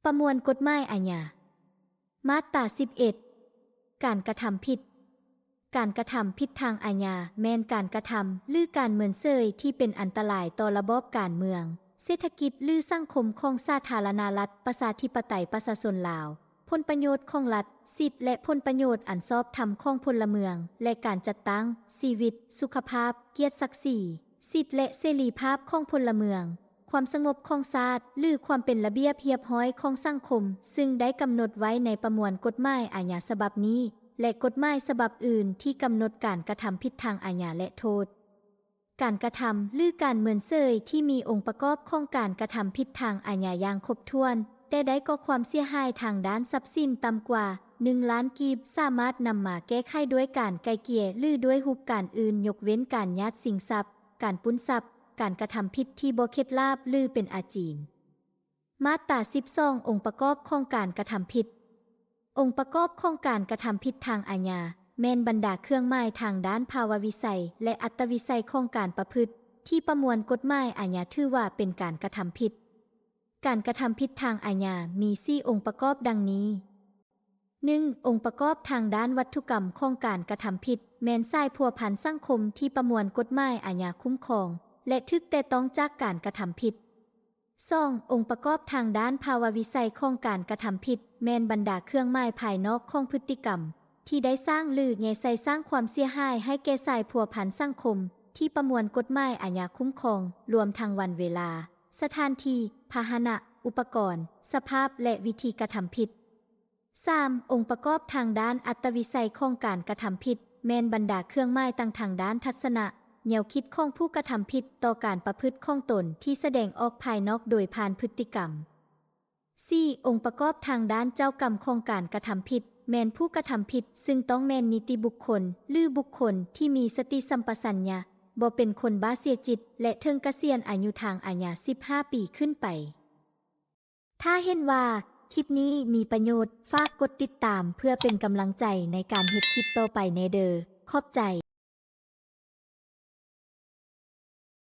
ປະມວນກົດໝາຍອາຍາ ມາດຕາສິບເອັດ ການກະທຳຜິດ. ການກະທຳຜິດທາງອາຍາ ແມ່ນການກະທຳ ຫຼື ການເມີນເສີຍທີ່ເປັນອັນຕະລາຍຕໍ່ລະບອບການເມືອງ, ເສດຖະກິດ ຫຼື ສັງຄົມຂອງສາທາລະນະລັດ ປະຊາທິປະໄຕ ປະຊາຊົນລາວ, ຜົນປະໂຫຍດຂອງລັດ, ສິດ ແລະ ຜົນປະໂຫຍດອັນຊອບທຳຂອງພົນລະເມືອງ ແລະ ການຈັດຕັ້ງ, ຊີວິດ, ສຸຂະພາບ, ກຽດສັກສີ, ສິດ ແລະ ເສລີພາບຂອງພົນລະເມືອງ, ຄວາມສະຫງົບຂອງຊາດ ຫຼື ຄວາມເປັນລະບຽບຮຽບຮ້ອຍຂອງສັງຄົມ, ຊຶ່ງໄດ້ກຳນົດໄວ້ໃນປະມວນກົດໝາຍອາຍາສະບັບນີ້ ແລະ ກົດໝາຍສະບັບອື່ນທີ່ກຳນົດການກະທຳຜິດທາງອາຍາ ແລະ ໂທດ. ການກະທຳ ຫຼື ການເມີນເສີຍທີ່ມີອົງປະກອບຂອງການກະທຳຜິດທາງອາຍາຢ່າງຄົບຖ້ວນ, ແຕ່ໄດ້ກໍ່ຄວາມເສຍຫາຍທາງດ້ານຊັບສິນຕ່ຳກວ່າໜຶ່ງລ້ານກີບ ສາມາດນຳມາແກ້ໄຂດ້ວຍການໄກ່ເກ່ຍ ຫຼື ດ້ວຍຮູບການອື່ນ ຍົກເວັ້ນການຍາດຊິງຊັບ, ການປຸ້ນຊັບ, ການກະທຳຜິດທີ່ບໍ່ເຂັດລາບ ຫຼື ເປັນອາຈິນ. ມາດຕາສິບສອງ ອົງປະກອບຂອງການກະທຳຜິດ. ອົງປະກອບຂອງການກະທຳຜິດທາງອາຍາ ແມ່ນບັນດາເຄື່ອງໝາຍທາງດ້ານພາວະວິໄສ ແລະ ອັດຕະວິໄສຂອງການປະພຶດ ທີ່ປະມວນກົດໝາຍອາຍາຖືວ່າເປັນການກະທຳຜິດ. ການກະທຳຜິດທາງອາຍາມີສີ່ອົງປະກອບດັ່ງນີ້. ໜຶ່ງ, ອົງປະກອບທາງດ້ານວັດຖຸກຳຂອງການກະທຳຜິດ ແມ່ນສາຍພົວພັນສັງຄົມທີ່ປະມວນກົດໝາຍອາຍາຄຸ້ມຄອງ ແລະ ຖືກແຕະຕ້ອງຈາກການກະທຳຜິດ. ສອງ, ອົງປະກອບທາງດ້ານພາວະວິໄສຂອງການກະທຳຜິດ ແມ່ນບັນດາເຄື່ອງໝາຍພາຍນອກຂອງພຶດຕິກຳ ທີ່ໄດ້ສ້າງ ຫຼື ແຍ່ໃສ່ສ້າງຄວາມເສຍຫາຍໃຫ້ແກ່ສາຍພົວພັນສັງຄົມ ທີ່ປະມວນກົດໝາຍອາຍາຄຸ້ມຄອງ, ລວມທັງວັນເວລາ, ສະຖານທີ່, ພາຫະນະ, ອຸປະກອນ, ສະພາບ ແລະ ວິທີກະທຳຜິດ. ສາມ, ອົງປະກອບທາງດ້ານອັດຕະວິໄສຂອງການກະທຳຜິດ ແມ່ນບັນດາເຄື່ອງໝາຍຕ່າງທາງດ້ານທັດສະນະ, ແນວຄິດຂອງຜູ້ກະທຳຜິດຕໍ່ການປະພຶດຂອງຕົນທີ່ສະແດງອອກພາຍນອກໂດຍຜ່ານພຶດຕິກຳ. ສີ່, ອົງປະກອບທາງດ້ານເຈົ້າກຳຂອງການກະທຳຜິດ ແມ່ນຜູ້ກະທຳຜິດ ຊຶ່ງຕ້ອງແມ່ນນິຕິບຸກຄົນ ຫຼື ບຸກຄົນທີ່ມີສະຕິສຳປະຊັນຍະ, ບໍ່ເປັນຄົນບ້າເສຍຈິດ ແລະ ເຖິງກະສຽນອາຍຸທາງອາຍາສິບຫ້າປີຂຶ້ນໄປ. ຖ້າເຫັນວ່າຄລິບນີ້ມີປະໂຫຍດ, ຝາກກົດຕິດຕາມເພື່ອເປັນກຳລັງໃຈໃນການເຮັດຄລິບຕໍ່ໄປແດ່ເດີ້. ຂອບໃຈ.